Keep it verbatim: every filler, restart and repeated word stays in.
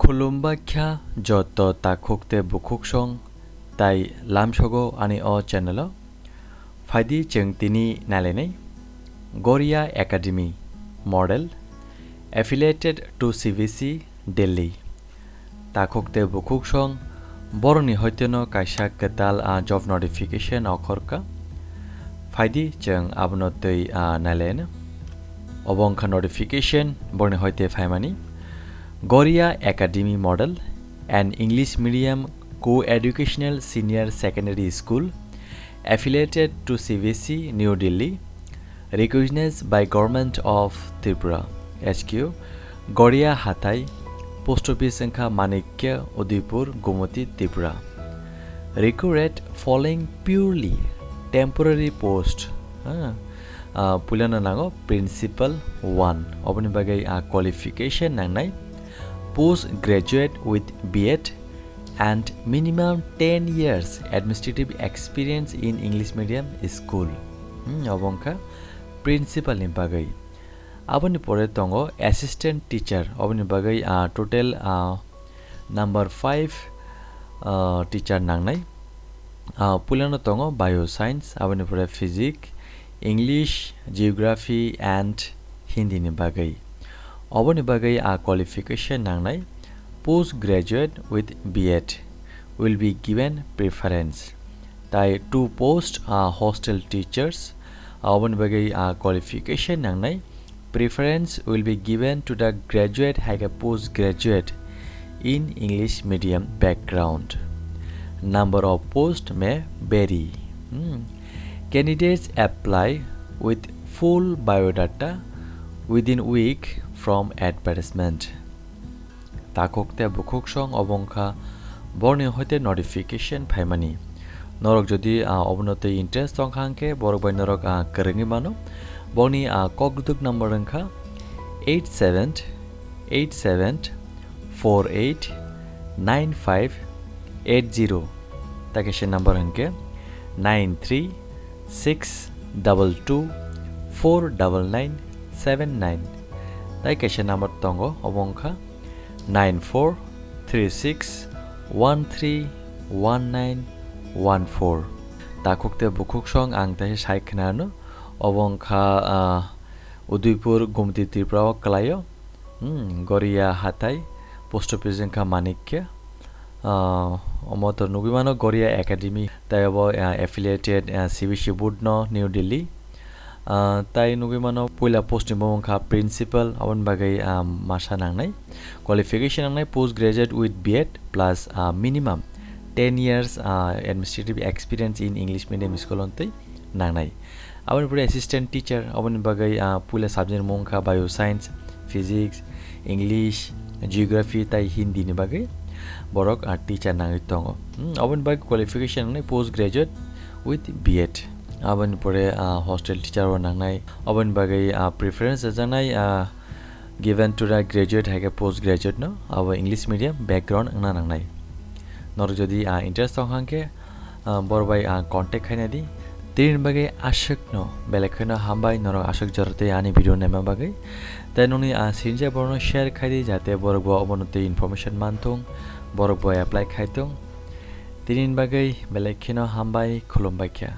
Khulumbaikha joto takhuk tei bukhuksong tai lamsogo ani o channel o. Phaidi chwng tini nailainai Goria Academy model affiliated to C B S E Delhi. Takhuk tei bukhuksong borokni hoiteno kaisa kwtal a job notification okhorkha. Phaidi chwng abono twi a nailainai. Obo wngkha notification borokni hoite phaimani. Goria Academy Model, an English medium co-educational senior secondary school affiliated to C B S E New Delhi, recognized by Government of Tripura, H Q, Goria Hatai, post office wngkha Manikya, Udaipur, Gumoti, Tripura. Recruit following purely temporary post. Ah, ah, puilano nango principal one. Oboni bagwi, ah, qualification nangnai post graduate with B Ed and minimum ten years administrative experience in English medium school. Hmm, obo wngkha principal ni bagwi. Aboni pore tongo assistant teacher. Oboni bagwi, ah, total, ah, number five, ah, teacher nangnai. Ah, puilano tongo bio science, aboni pore physics, English, geography and Hindi ni bagwi. Oboni bagwi a qualification nangnai post graduate with B Ed will be given preference. Tai two post, ah, hostel teachers, aboni bagwi a qualification nangnai preference will be given to the graduate hai khe post graduate in English medium background. Number of post may vary. Hmm. Candidates apply with full biodata within week from advertisement. Takhuk tei bukhuksong obo wngkha borokni hoite notification phaimani. Norok jodi, ah, obono tei interest tongkha hwnkhe borok bai norok, ah, kwrwngwi mano. Boni, ah, kokduk number wngkha eight seven eight seven four eight nine five eight zero. Tai kaisa number hwnkhe nine three six double two four double nine seven nine. Tai kaisa number tongo, obo wngkha nine four three six one three one nine one four. Takhuk tei bukhuksong ang tai sai khnano, obo wngkha, ah, Udaipur, Gumti Tripura o kwlaio. Hmm, Goria Hatai, post office wngkha Manikya. Ah, omo to nugwi mano Goria Academy, tai obo, ah, affiliated, ah, C B S E board no New Delhi. Ah, tai nugwi mano puila post ni bumung kha principal, aboni bagwi, ah, masa nangnai. Qualification nangnai post graduate with B Ed plus, ah, minimum ten years, ah, administrative experience in English medium school ontwi nangnai. Aboni pore assistant teacher, aboni bagwi, ah, puila subject mung kha bio science, physics, English, geography tai Hindi ni bagwi borok, ah, teacher nangwi tongo. Hmm, aboni bagwi qualification nangnai post graduate with B Ed. Aboni pore, ah, hostel teacher o nangnai. Aboni bagwi, ah, preference rwjaknai, ah, given to the graduate hai khe post graduate no, abo English medium background wngna nangnai. Norok jodi, ah, interest tong hang khe, ah, bor bai, ah, contact khaina di. Tini bagwi aswk no belai kheno hambai, norok aswk jora tei ani video naima bagwi. Tai nokni, ah, sinjak borok no share khai di, jate borok bo obono tei information man thung, borok bo apply khai thung. Tini bagwi belai kheno hambai, khulumbai kha.